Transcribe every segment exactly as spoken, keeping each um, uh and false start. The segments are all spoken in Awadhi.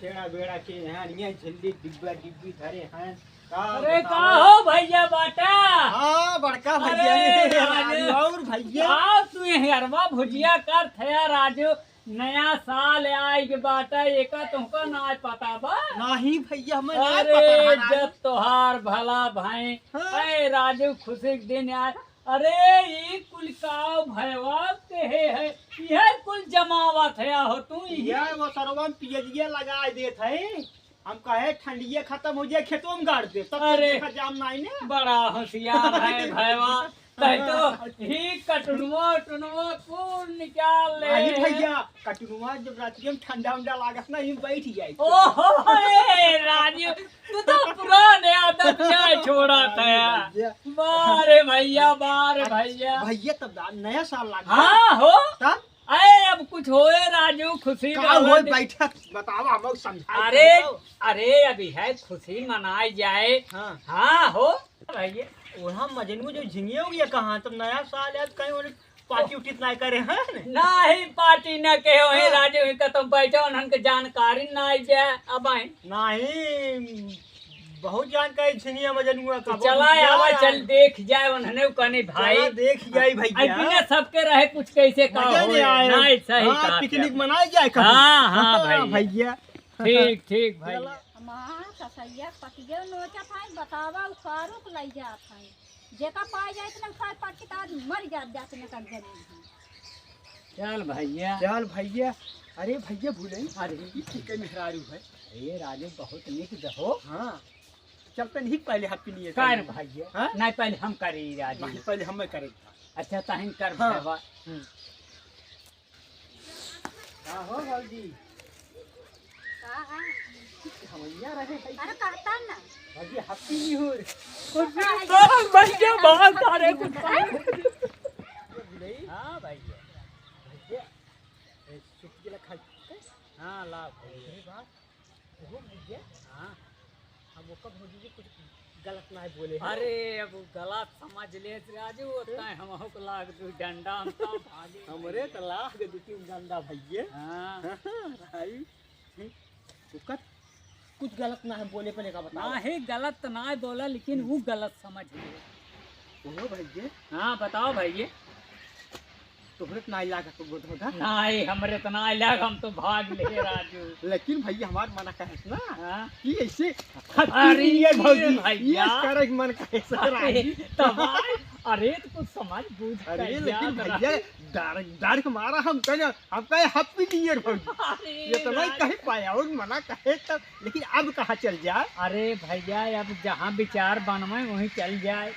बेड़ा बेड़ा के यहाँ निया झिल्ली डिब्बा डिब्बी धरे हैं। का अरे का बताओ? हो भैया बाटा? हाँ, बड़का भैया। अरे, अरे, अरे, अरे। और भैया? का तू ये हरवा भुजिया कर थया राजू? नया साल आइ के बाटा, एका तुमका ना पता बा? नहीं भैया, हमें नहीं अरे, पता रहा राजू। जब तोहार भला भाई, हाँ। ए राजू, खुशी के दिन आए। अरे, ई कुल का भयवा के है, है? यह कुल जमावत है हो तू ही। यह वो सरवन पियजिया लगा देत है। हम कहे ठंडिया खत्म हो जाए, खेतों में गाड़ दे, तब तो अरे, देखा जाम नाई ने। बड़ा होशियार है भयवा। तै तो ही कटुनवा उटुनवा कुल निकाल ले। नहीं भैया, कटुनवा जब रात में ठंडा उंडा लागत ना, यूं बैठ जाए। ओहो, ए, राजू, तू तो पुराने आदत नहीं छोड़ा था। भैया। बारे भैया, बारे भैया। भैया, तब नया साल लाग गया। हाँ, हो। तब? अरे, अब कुछ होए राजू, खुशी का वाला होए, दिन। बैठक बतावा, हम समझाए अरे, तो। अरे, अभी है खुशी मनाई जाए। हाँ। हाँ, हो। भैया। वहाँ मजनू जो झिंगिया हो गया कहाँ? तब नया साल है, कहीं उन्हें पार्टी उठी ना करे हैं? नहीं, पार्टी ना कहे हो, हाँ। राजू, इनका तुम बैठो, उन्हन के जानकारी ना आई जाए, अब आए। नहीं, बहुत जानकारी झिंगिया मजनुआ का, तो बहुत चला यार आवा, आए। चल देख जाए उन्हने कने भाई। चला देख जाए भैया। अरे बिना सबके रहे कुछ कैसे का मजा होए? नहीं आए। नहीं, सही हाँ, कहा पिकनिक आपने। मनाए जाए कहीं। हाँ, हाँ, हाँ, भैया। भैया। ठीक, ठीक, भैया। चला। हमार कसैया पतिया नोचत है, बतावा उ कारो के लई जात है। जेका पाए जाए इतना सार पटकी त आज मर जात जात न कर जमीन। चल भैया। चल भैया। अरे भैया भूले। अरे। ई ठीक है मेहरारू है। अरे राजू बहुत निक दहो। हाँ। चल तन ही पहले हैप्पी न्यू ईयर कर कर। भैया। हाँ? नहीं पहले हम करी राजू। पहले, पहले हम करें। अच्छा तहिन कर हाँ। भैया। हम्म। का हो भौजी? का है? हमैया रहे है। अरे कहता ना। भौजी हैप्पी न्यू ईयर। अरे भैया बाहर आ रहे कुछ। ये भूले। हाँ भैया। भैया। ए, सुत के ला खाई। हाँ, ला भैया। अरे बाप। ओहो भैया। हाँ। हम ओकर भौजी जी कुछ गलत ना बोले हैं। अरे, अब गलत समझ ले राजू, ओतना हमहू को लाग दू डंडा, हम तो भागे। हमरे तो लाग दू तीन डंडा भैया। हाँ। भाई, ओकर कुछ गलत ना है बोले पहले का बताओ। नहीं, गलत तो ना बोला, लेकिन वो गलत समझ ले। ओहो भैया। हाँ, बताओ भैया। तोहरे त नाई लाग तो गोद होगा। नाई, हमरे त नाई लाग, हम तो भाग ले राजू। लेकिन भैया हमार मना कहे ना हाँ। कि ऐसे अरे हत्ती नियर भौजी, भैया। ये करे के मन कहे से अरे, राजू। तब आए, अरे तो कुछ समझ बूझ अरे कर लेकिन याद भैया रहे। डर, डर के मारा हम कहे, हम कहे हैप्पी न्यू ईयर भौजी। अरे ये तो नहीं राजू। कहे पाए और मना कहे तब लेकिन अब कहाँ चल जाए? अरे भैया, अब जहाँ विचार बनवे, वहीं चल जाए।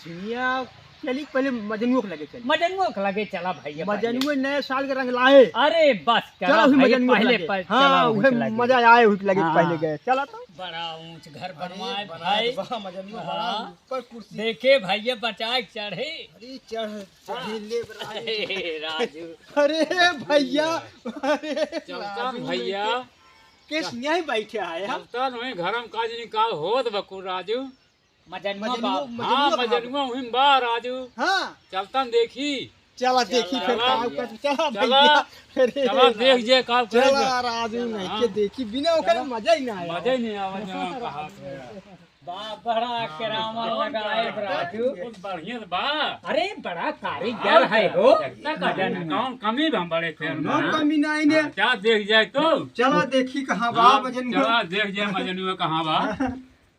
झिंगिया चली, पहले मजनुआ के लगे चली। मजनुआ के लगे चला भैया, पहले। मजनुआ नए साल के रंग लाए। अरे बस, चला चला वही भैया, मजनुआ के पहले लगे। पर हाँ, चला वही उनके लगे। मजा आए, उनके लगे हाँ। पहले गए। चला तो। बड़ा ऊंच घर अरे बनवाए बड़ा भाई। बा, मजनुआ बड़ा हाँ। ऊपर कुर्सी। देखे भैया, बचाए के चढ़े। अरे चढ़, चढ़े ले बड़ा। अरे राजू। अरे भैया, अरे चलता राजू भैया। के सियाही बैठे आए हम। चलता नहीं घर में काज निकाल होत बकुर राजू। मजनुआ मजनुआ, बाप। हाँ, मजनुआ बाप। मजनुआ उहिम बा राजू। हाँ। चलता न देखी। चला देखी फिर चला, का कर, चला चला, भैया। अरे चला राजू। देख जे का करे चला बा। राजू नहीं हाँ। के देखी, बिना ओकर चला। मजा ही ना आया। मजा ही नहीं आवा जहाँ कहा से। बाप बड़ा करामा हाँ, लगाए हाँ, राजू। बहुत बढ़िया बा। अरे बड़ा कारीगर हाँ, है हो। इतना का मजनुआ। कौन कमी बा हम बड़े थे कौनो ना। कमी नहीं ने। हाँ, क्या देख जाए तो? चला देखी कहाँ बा हाँ, मजनुआ। चला देख जाए मजनुआ कहाँ बा।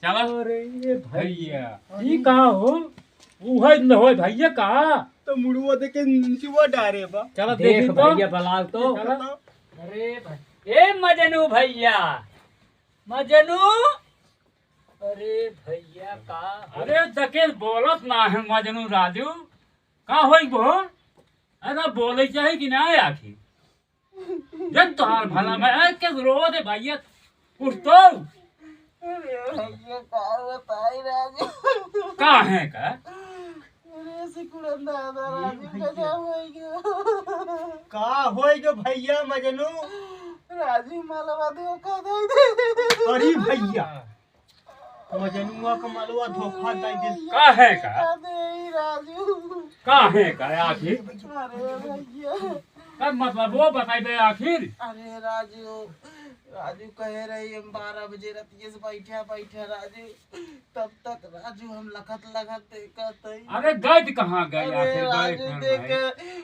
चला। अरे भैया। भैया। ई का हो? उहे न होए भैया का? तो मुड़ुआ देके नीचवा डारे बा। चला देख देखी तो। भैया बलाल तो। चला। अरे भाई। ए मजनू भैया। मजनू। अरे भैया का हो? अरे दकेल बोलत ना है मजनू राजू। का होई बो? अरे बोले चाहे कि ना आखिर? जब तोहार भला में, ए, के रो दे भैया, उठ तो। अरे भैया, का बताई राजू? का है का? अरे सिकुड़न दादा, ये राजू भैया। गजब होई गयो। का होई गयो भैया मजनू? राजू मलवा धोखा दे दे। अरे भैया, मजनुआ का मलवा धोखा दे दे। का है का? का दे राजू? का है का आखिर? अरे भैया। का मतलब वो बताई दे आखिर? अरे राजू, राजू कहे रही, हम बारह बजे रतिये से बैठा, बैठा राजू, तब तक राजू हम लखत लखत देखत हई। अरे गए थे कहाँ गए अरे आखिर, गए राजू कहाँ देख, भाई?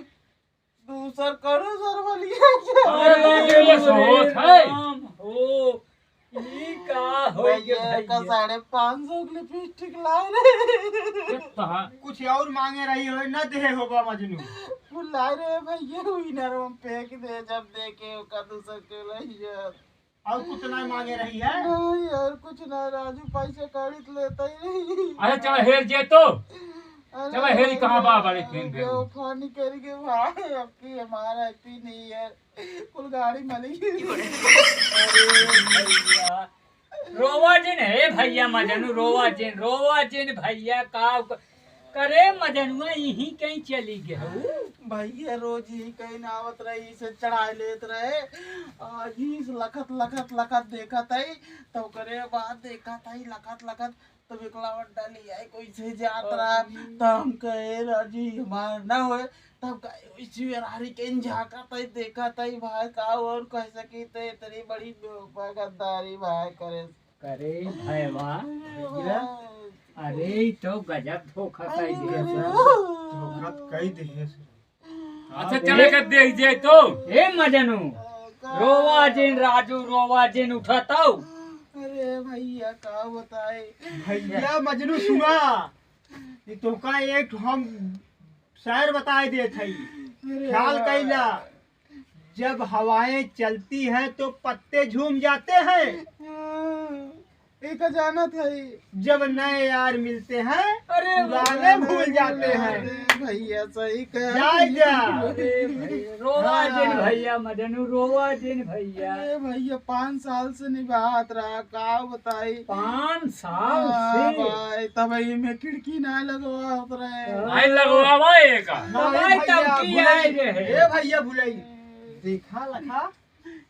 दूसर करो सर बलिया। अरे, अरे, ये ये सोच है। राम हो, ई का हो गया भैया का भैया? साढ़े पाँच सौ के लिपस्टिक लाए रहे। ये कहाँ? कुछ और मांगे रही हो, न दे हो बा मजनू। वो लाए रहे भैया, वो इनर में फेंक दे, जब देखे ओका दूसर के लहिया। और कुछ ना मांगे रही है? नहीं यार, कुछ ना राजू, पैसे काढ़ी तो लेता ही नहीं। अरे चला हेर जे तो। अरे चला हेर, कहाँ बा बाड़े फेंक दे। बेवफा निकल के भाई, अब की हमारा हैप्पी न्यू ईयर। कुल गाड़ी मली। अरे भैया, रोवा जिन हे भैया मजनू, रोवा जिन, रोवा जिन भैया, का क-, करे मजनुआ यहीं कहीं चली गए हो? भैया रोज यहीं कहीं ना आवत रहे, इसे चढ़ाई लेत रहे। आज ही इस लखत, लखत, लखत देखत है, तो करे बाद देखत है, लखत, लखत, तब एकला वड्डा ले आए, कोई से जात रहा, तो हम कहे, "राजू, ये हमार ना होए।" तब कहे, "ओइसे हरारी के झाँकत है, देखत है, भाई, का और कह सकी थे, इतनी बड़ी गद्दारी, भाई, करे।" करे भैवा, अरे भैया, भाई। अरे, ई तो गजब धोखा कई अरे दिया भैया। सर। धोखा कई दिया सर। अच्छा, हाँ, चले बे। के देख जाए तो। ए मजनू, का? रोवा जिन राजू, रोवा जिन उठत हौ। अरे भैया, का बताई? भैया मजनू सुना, ये तोहका एक ठो हम शायर बताए देत हई। अरे ख्याल वाह। कइला, जब हवाएं चलती हैं तो पत्ते झूम जाते हैं। हाँ, एका जानत हई। जब नए यार मिलते हैं, अरे पुराने भूल जाते हैं। अरे भैया, सही कहा। जाए जा। अरे भैया, रोवा जिन हाँ। भैया, मजनू रोवा जिन भैया। अरे भैया, पाँच साल से निभात रहा, का बताई? पाँच साल हाँ, से? भाई, तब ई में खिड़की ना लगवावत रहे। हाँ। आई लगवावा एका। ना भाई, भैया, तब की भुलाई। आई रहे। ए भैया, भुलाई। देखा लखा?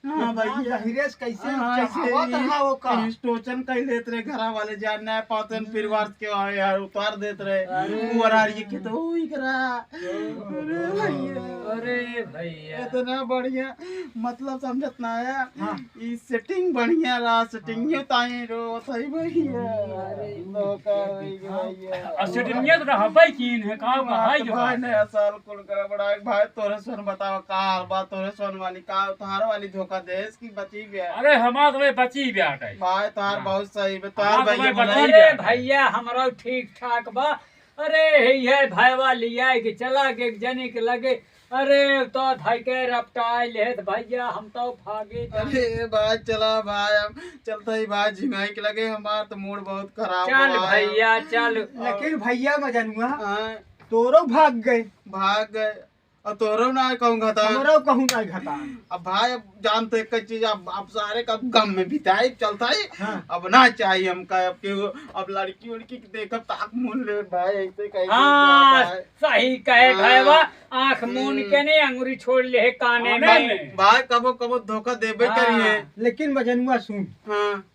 हाँ, कितना भैया। दहिरेस कैसे हाँ, ऐसे चढ़ावत ही रहा ओका। Extortion कई लेत रहे घरा वाले, जान ना पाते हैं, फिर वर्ष के आए यार, उतार देत रहे। अरे। वो हरारी के तो वही करा। अरे भैया। अरे भैया। इतना बढ़िया, मतलब समझत ना आया। हाँ। ई setting बढ़िया रहा, setting हाँ। ताई रो सही भैया। अरे। धोखा होई गया भैया। आ setting तो रहबे कीन है, का हाँ, भाई तो जो भाई बात। नया साल कुल गड़बड़ा है। भाई तोरे सोन बतावा का हाल बा, तोरे सोन वाली का, तोहार वाली धोखा देस कि बची बे? अरे हमार तो भाई बची बे आटे। भाई तोहार हाँ। बहुत सही बे, तोहार हमार तो भाई भाई बची बची बे अरे आटे। भैया, हमरो ठीक ठाक बा। अरे, हे, हे, भयवा लिया के चला गे एक जने के लगे। अरे, तो धई के रपटाए लेत भैया, हम तो भागे जाए। अरे भाई, चला भाई, हम चलते ही भाई झिंगाई के लगे, हमार तो mood बहुत खराब चल बा। भैया, चल। लेकिन भैया मजनुआ, हाँ। तोरो भाग गए। भाग गए। अब तोहरो ना कहूँ घता। हमरो कहूँ ना घता। अब भाई, अब जानते एक चीज, अब, अब सारे का गम में बिताई चलता है। हाँ। अब ना चाहिए हमका, अब केहू, अब लड़की उड़की के देखब तो आँख मून ले भाई, ऐसे कहीं हाँ, भाई। सही कहे हाँ। भाई, वाह, आँख मून हम्म। के ने अंगुरी छोड़ ले है काने काने में। में। भाई, कबो, कबो धोखा देबे हाँ। करिए। लेकिन मजनुआ सुन। हाँ।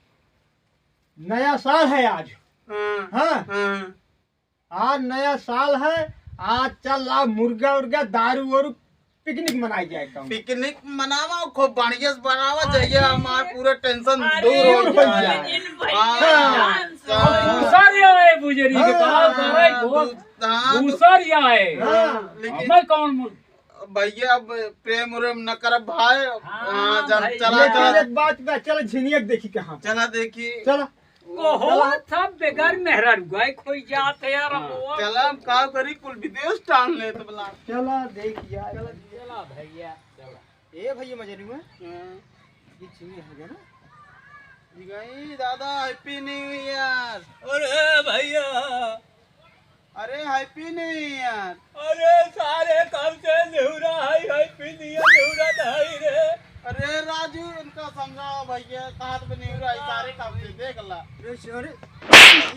नया साल है आज। हाँ। हाँ। हाँ। आज नया साल है, आज चल आ मुर्गा उर्गा, दारू वारू, picnic मनाई जाए कहूँ। Picnic मनावा, खूब बढ़िया से मनावा, अरे, जइया हमार पूरा tension अरे, दूर हो दूर हो जाए। जाए। इन भैया हाँ, डांस हाँ। दूसर आए बुजरी के हाँ, काम करे, हाँ, वो दू-, हाँ, दू-, दूसर आए। हाँ, लेकिन हमें कौन मु- भैया, अब प्रेम उरेम न करब भाई। हाँ, हाँ, जब भाई, चला लेकिन जा। एक बात बा, चल झिनियक देखी कहाँ। चला देखी। चला। ओहो, चला। सब बेगर मेहरारू गाय खोई जात है यार, हाँ। अम्मवा। चला, हम का करी, कुल विदेश टान ले तो बला। चला, देख यार। चला, चला भैया, चला। ए भैया मजनुआ। हाँ। ये चिंगी है ना? गई दादा, Happy New Year। अरे भैया। अरे, Happy New Year। अरे, सारे कब से निहुरा है, Happy New Year निहुरा तो है रे। अरे, राजू, इनका समझाओ भैया, कहाँ पे निहुरा है, सारे कब से, देख ला। अरे, sorry।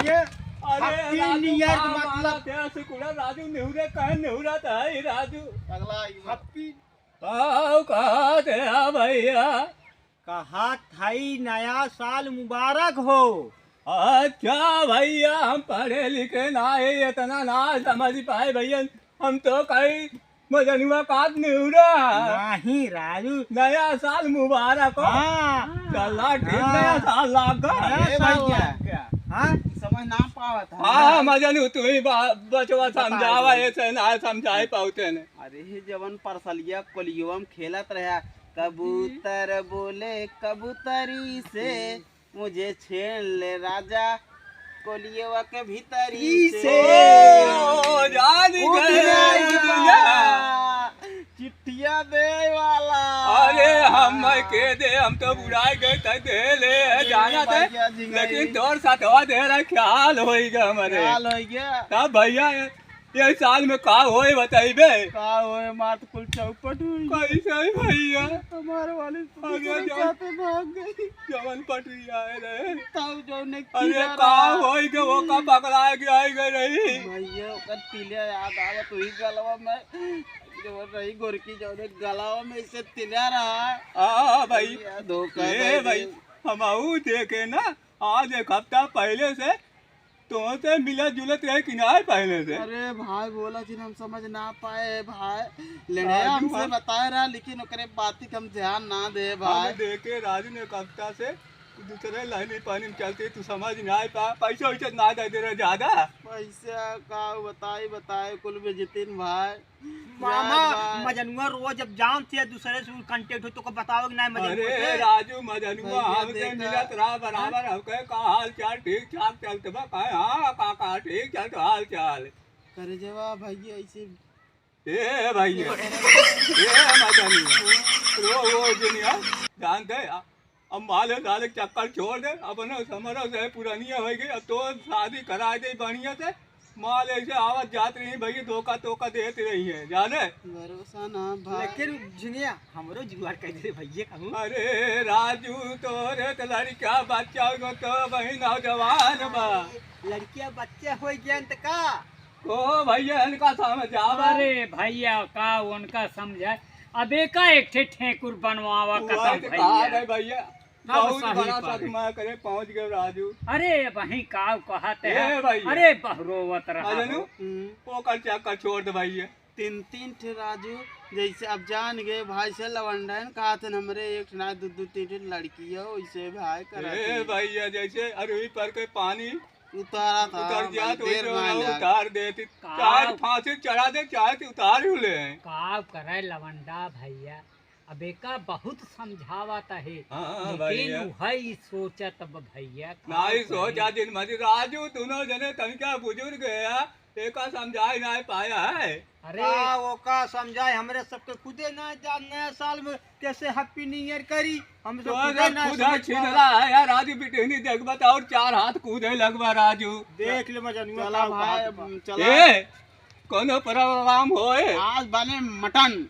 ये अरे, Happy राजू, New Year का का मतलब? बात है, सुकुड़ा राजू निहुरे, कहे निहुरा तो है, राजू। अगला आइए। Happy का कहत है भैया? कहत हई नया साल मुबारक हो। अच्छा भैया, हम पढ़े लिखे ना है, इतना ना समझ पाए भैया, हम तो कहीं मजनुआ काट निहुरा। ही राजू। नया साल मुबारक हो। हाँ। चला ठीक, हाँ। नया साल लाग गया। नया ए साल भैया। लाग गया। हाँ? समझ ना पावत है। हाँ, मजनू, तू ही बा-, बचवा बताओ। समझावा, ऐसे ना समझाई पावते ने। अरे, जवन परसलिया कोलियवा में खेलत रहा, कबूतर बोले कबूतरी से, मुझे छेड़ ले राजा, कोलियवा के भीतरी से। ओ, जान गए। चिट्ठिया दे वाला। अरे, हम के दे, हम तो बुढ़ाई गए, तै दे ले, है, जाना थे। लेकिन तोर सतवा दे रहा, ख्याल होई गया हमरे। ख्याल होई गया। तब भैया, ये साल में का होए बताइबे? का होए, मात कुल चौपट हुई। कैसे है भैया? हमारे वाली अरे जवन, साथे भाग गई। जवन पटरी आए रहे। तब जौन एक अरे का होई के वो का पकड़ा के आई गए रही। भैया, ओकर तिलिया याद आवत हुई गलवा में। जो रही गोरकी जौन एक गलवा में इसे तिलिया रहा। हाँ भाई। धोखा ए भाई, हम आऊ देखे ना, आज एक हफ्ता पहले से तोहसे मिलत जुलत रहे कि नाय पहले से? अरे भाई, बोला जिन हम समझ ना पाए भाई। लेने आज हमसे बताए रहा, लेकिन ओकरे बात के हम ध्यान ना दे भाई। देखे राजू ने कविता से दूसरे लाइनी पानी में चलते, तू समझ ना पा, पैसा वैसा ना दे दे रहे ज्यादा। पैसा का बताई, बताए कुल बेजतीन भाई। मामा, मजनुआ रोज अब जानत है, दूसरे से contact हो तो को बताओ कि ना मजनुआ अरे से? राजू, मजनुआ भैया हमसे देखा। मिलत रहा बराबर, हम कहे, "का हाल चाल, ठीक ठाक चलत बा?" कहे, "हाँ काका, ठीक चलत हाल चाल।" करे जवा भैया ऐसे ए भैया, ए मजनुआ, रो वो दुनिया, जान दे, अब माले साले के चक्कर छोड़ दे, अपने समरो से पुरानिया हो गई, अब तो शादी करा दे बढ़िया से। माल ऐसे आवत जात रही भैया, धोखा तोखा देत रही है, जाने? भरोसा ना भाई। लेकिन झिंगिया, हमरो जुगाड़ कर दे भैया कहूँ। अरे राजू, तोरे तो लड़का बच्चा को तो वही नौजवान बा। लड़किया बच्चे हो गए त का? ओ भैया, इनका समझावा। अरे भैया, का उनका समझाए? अब एका एक ठे ठेकुर बनवावा, कसम भैया। भैया, बहुत बड़ा सदमा करे पहुंच गए राजू। अरे वही का कहत है? अरे बहरोवत रहा मजनू, ओकर चक्कर छोड़ दे भैया। तीन तीन ठे राजू, जैसे अब जान गए भाई से लवंडन कहत हैं, हमरे एक ठे ना दू दू तीन ठे लड़की हो, वैसे भाई करत ए हैं। भैया, जैसे अरुई पर के पानी उतारा था, उतर जात, वैसे उतार देती, चाहे फांसी चढ़ा दे, चाहे तो उतार ही ले। का करे लवंडा भैया, अब एका बहुत समझावत है, हाँ, लेकिन भैया। वही सोचत अब भैया, का नहीं सोचा करे? दिन मर्जी राजू, दोनों जने तनिका बुजुर्ग है, एका समझाई नहीं पाया है। अरे का वो का समझाए, हमरे सबके खुदे ना जान नया साल में कैसे Happy New Year करी, हम सब तो खुदे ना खुदा समझ छिनरा है यार, राजू बिटहनी देखबा तो और चार हाथ कूदे लगबा राजू। देख ले मजनुआ चला का भाई, बात बा। चला। ए, कोनो program होए? आज बने मटन।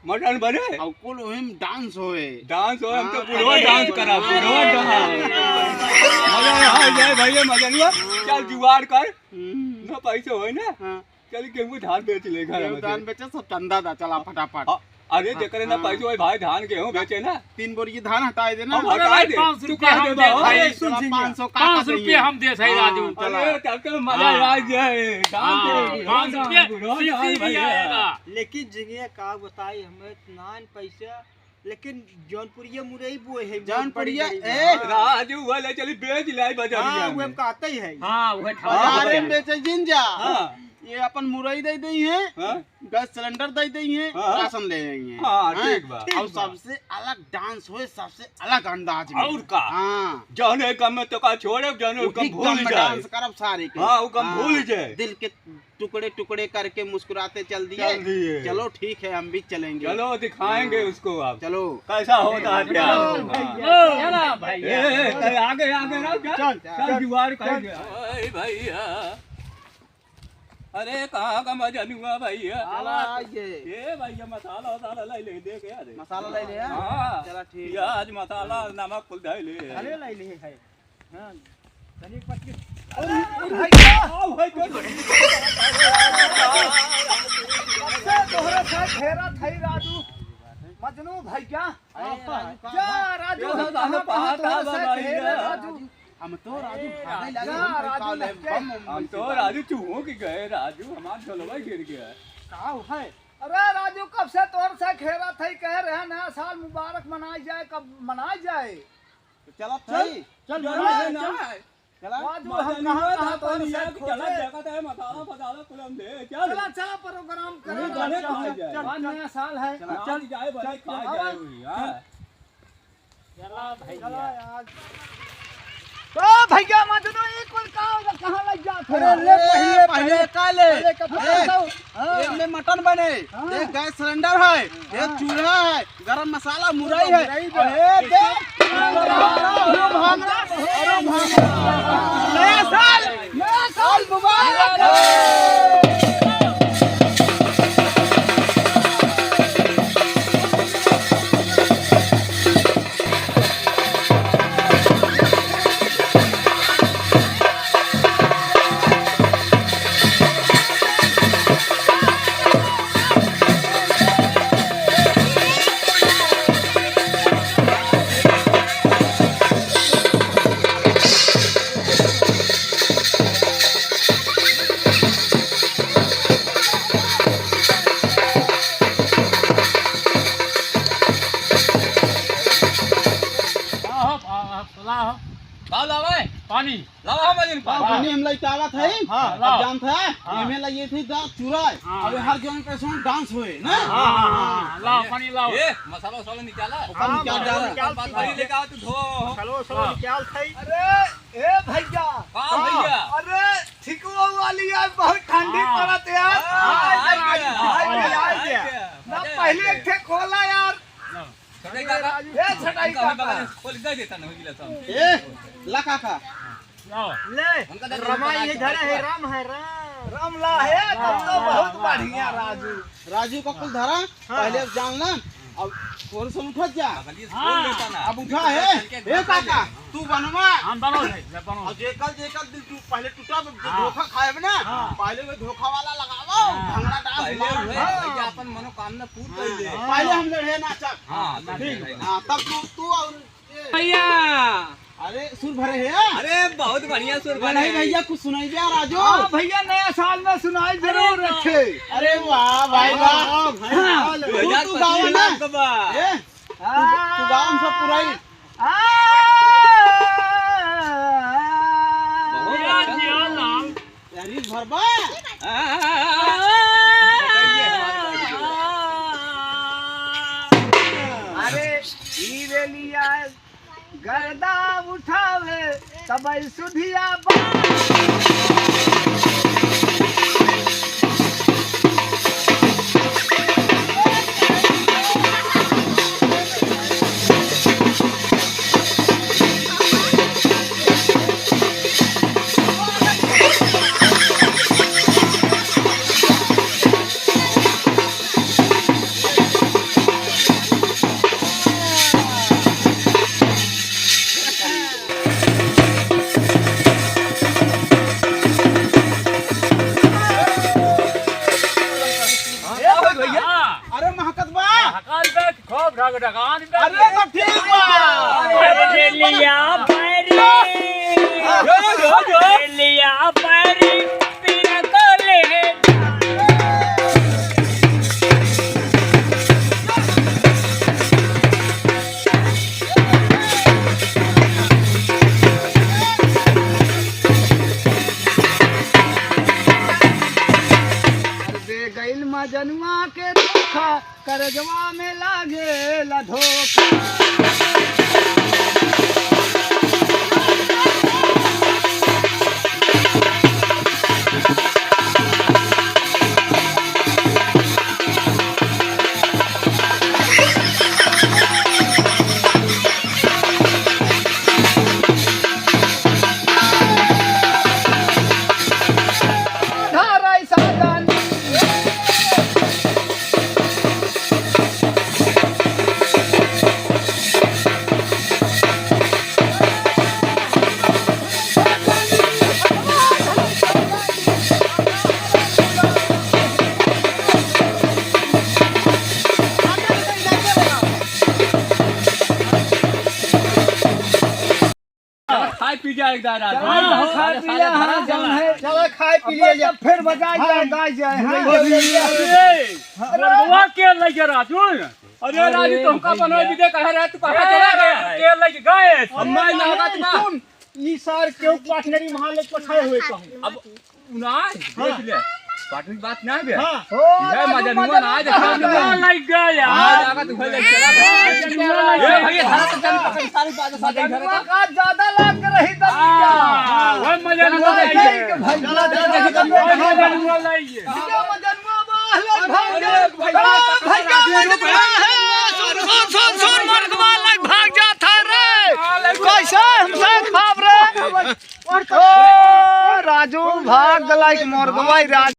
मटन बने? और कुल ओहिम dance होए। Dance होए, हम तो हाँ, बुढ़वा अरे, dance करा, हाँ, बुढ़वा हाँ, dance। हाँ। मजा आ जाए भैया, मजा नहीं हुआ। चल जुगाड़ कर। हम्म। ना पैसे होए ना? हाँ। चल गेहूं धान बेच ले घर गेहूं में धान से। बेचे, सब चंदा दा, चला फटाफट। हाँ, अरे हाँ, जेकरे ना हाँ। पैसे होए भाई, धान गेहूं बेचे ना। तीन बोरी धान हटाए देना। हम हटाए दे। पाँच सौ रुपया हम देत हई। अरे सुन सिंह, पाँच सौ का पाँच सौ रुपया हम देत हई, हाँ, राजू। चला। अरे, तब तो मजा आ जाए। हाँ, पाँच सौ रुपया बुढ़वा सीसी भी आएगा। लेकिन जिंगिया का बताई, हमें नान पैसा, लेकिन जौनपुरिया मुरई बोए है, जौनपुरिया, बड़ी, बड़ी। ए, हाँ। राजू, वो ले चली बेच लाई बजरिया हाँ, में। वो कहते ही है। हाँ, वो बाजारे में बेचे जिन जा। हाँ। ये अपन मुरई दे दई है। हाँ। गैस सिलेंडर दे दई है, हाँ। राशन ले आई है। हाँ, हाँ, ठीक बा। ठीक और बा। सबसे अलग dance होए, सबसे अलग अंदाज में। और का? हाँ। जौने कम में तो का छोड़े, जौने कम भूल जाए। Dance करब सारे के। हाँ, वो कम हाँ। भूल जाए। दिल के टुकड़े टुकड़े करके मुस्कुराते चल दिए। चल दिए। चलो ठीक है, हम भी चलेंगे। चलो दिखाएंगे हाँ। उसको अब। चलो। कैसा होता है प्यार। चलो हाँ। भैया। चलो भैया। ए, ए, आगे, आगे रहो, चल। चल, चल, चल। जुगाड़ कर। चल। ओए भैया। अरे, कहाँ का मजनुआ भैया? चला आइए। ए भैया, मसाला वसाला लाई ले, दे के आ रे। मसाला लाई ले, हाँ? हाँ। चला, ठीक है। प्याज, मसाला, नमक कुल लाई ले। अरे, लाई ले है। हाँ। तनी पत्ती। अरे, अरे, भाई, क्या? आओ, भाई, क्या? कब से तोहरे साथ घेरा था ही राजू। मजनू भैया। अरे, राजू, क्या राजू? ये तो कहाँ, कहाँ तोहरे साथ घेरा राजू? हम तो राजू ए, भागे राजू, लगे, हम तो राजू काले लगे। बम, बम हम तो राजू चूहों की गए राजू, हमार झोलवा गिर गया। का है? अरे राजू, कब से तोर से घेरा थई, कह रहे नया साल मुबारक मनाई जाए, कब मनाई जाए? तो चलत चल, हई। चल, चल, मनाई चल, जाए। चल। चला। राजू, मजा हम नहीं कहाँ, हुआ, कहाँ तो तोर नहीं से आया कि चला खोजे? जगह तो है, मसाला फसाला कुल हम दे, चल। चला, चला, program करा। अरे, जाने कहाँ जाए? आज नया साल है। चला। चल, जाए, भले चल, कहाँ चल। जाए हुई, हाँ। चला भैया। चला यार। तो भैया मजनू, ई कुल का होगा? कहाँ लग जात है? अरे ले, पहले, पहले का ले? पहले का ए, पकड़ लो। हाँ। एमे मटन बने, हाँ। एक गैस सिलेंडर है, एक हाँ। चूल्हा है, गरम मसाला, मुरई है। मुरई बा। अरे देख, अरे भांगड़ा, अरे भांगड़ा। नया साल, नया साल मुबारक। लाओ, लाओ, लाओ। का लावे? पानी। लाओ, हम अजिन पानी। पानी हम लइके आवत है। हाँ, अब लाओ। जानत है, हाँ। एमे लइए थे दा चुराय। हाँ। अब हर जौन पे सोन डांस होए, ना? हाँ, हाँ, हाँ, हाँ, लाओ, पानी लाओ। ए, मसाला वसाला निकाला। ओकर हाँ, निकाल मसाला डाला। निकाल बात दी। पानी लेके आओ, तू धो। मसाला वसाला हाँ। निकाल थाई। अरे, ए भैया। का हाँ। भैया? अरे, ठिकुआ वाली यार, बहुत ठंडी हाँ। पड़त यार। हाँ, आइ गया, आइ गया, आइ गया। ना, अरे, पहले अरे। एक ठे खोला यार। हाँ। छोटे काका, ए, छोटे इनका काका। हमका खोल दे देता ना, हो गिला सब। ए, ला काका। लाओ। ले, उनका दे रमा देता ये ना, घर है, राम है, राम। राम ला है, तब तो बहुत बढ़िया राजू। राजू का कुल धरा, हाँ। पहले अब जान ला, अब थोड़े से उठत जा। बगलिए से खोल देता ना। अब उठा है, चल के ए घर काका, ले। तू बनवा। हम बनवा भाई, मैं बनवा। और जेकर, जेकर दिल तू पहले टूटा, हाँ। धोखा खाए ना, हाँ। पहले वो धोखा वाला लगावा, हाँ। भंगड़ा डांस पहले मार। वही हाँ। भैया अपन मनोकामना पूर्ण कर ले। हाँ। पहले हम लड़े नाचब। हाँ, तो ठीक। ठीक है। हाँ, तब तू, तू और ये। भैया। अरे, सुर भरे है? अरे, बहुत बढ़िया सुर भरे नहीं है। भैया, कुछ सुनाई दिया, राजू। हाँ, भैया, नया साल में सुनाई अरे, जरूर रखे। अरे, वाह, भाई, वाह। हाँ, भाई, हाँ। वाह। तू, तू गावा ना। ए, तू, तू गावा, हम सब पुराई। आ, बहुत जिया, अच्छा। जिया लाल। यार, इस भर बा। आ, अरे, ई ले लिया, गर्दा उठावे, तब सुधिया बा। हाँ। अरे महकत बा। महकत बा, खूब ढगढगान बा। अरे तो ठीक बा। अरे लिया पैरी। जो, जो, जो। अरे लिया पैरी, पीरा को ले जा। दे गइल मजनुआ के धोखा, करजवा में लागे ला धोखा। पी जाए एक दारा। चला, हाँ, खाए पी ले, हाँ, जौन है। चला, खाए पी ले, अब फिर बजाए हाँ। जाए, गाए जाए, हाँ। अरे, अरे, अरे, अरे, अरे, अरे, के लइ गया राजू? अरे, राजू, तुमका बनवा भी दे, कहे रहे, तू कहाँ चला गया है? के लइ गए? अब मैं ना होगा, तुम सुन, ई सार केहू पार्टनरी वहाँ ले पठाए हुए कहूँ। अब ना, देख ले, पार्टनरी बात ना बे। हाँ। यह मजनुआ ना, आज मजनुआ लग गया यार। आज आगा तू भाई चला। ए भैया, धरा तो चल, पकड़, सारी बात, सारी धरा। का ज्यादा लाग रही तब हाँ, वह मजनुआ लाइए। भाई, चला, चला, चला, चला। वह मजनुआ लाइए। भैया, मजनुआ बा, भाग जा। भैया, भैया, मजनुआ है। सुन, सुन, सुन, सुन, मर्दवा लाइक भाग जात है रे। कैसे हमसे खाब रे? ओ, राजू भाग गला एक मर्दवा ही राज।